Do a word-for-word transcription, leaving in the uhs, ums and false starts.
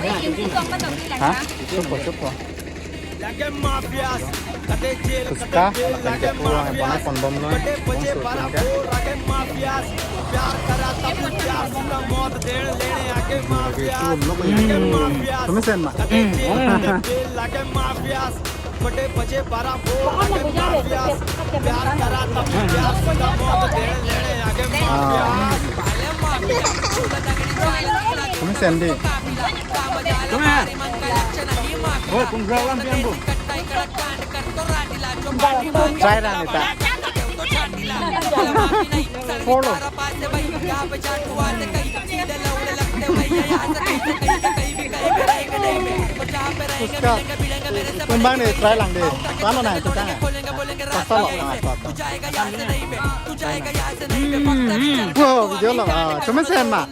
Ha? Chupo, chupo. Puchka, lapen ke pura bonai pon bomlo. Bong su tum ke. Hmm. Tumesen ma. Hmm. Ah. Tumesen di. Oi, kung grawan pian bo. Try lang ita. Follow. Puchka. Kumbang ni try lang di. Kumbang ni try lang. Pasta lo. Ah, pasta. Hmm, hmm. Wow, video lo. Ah, tumesen ma.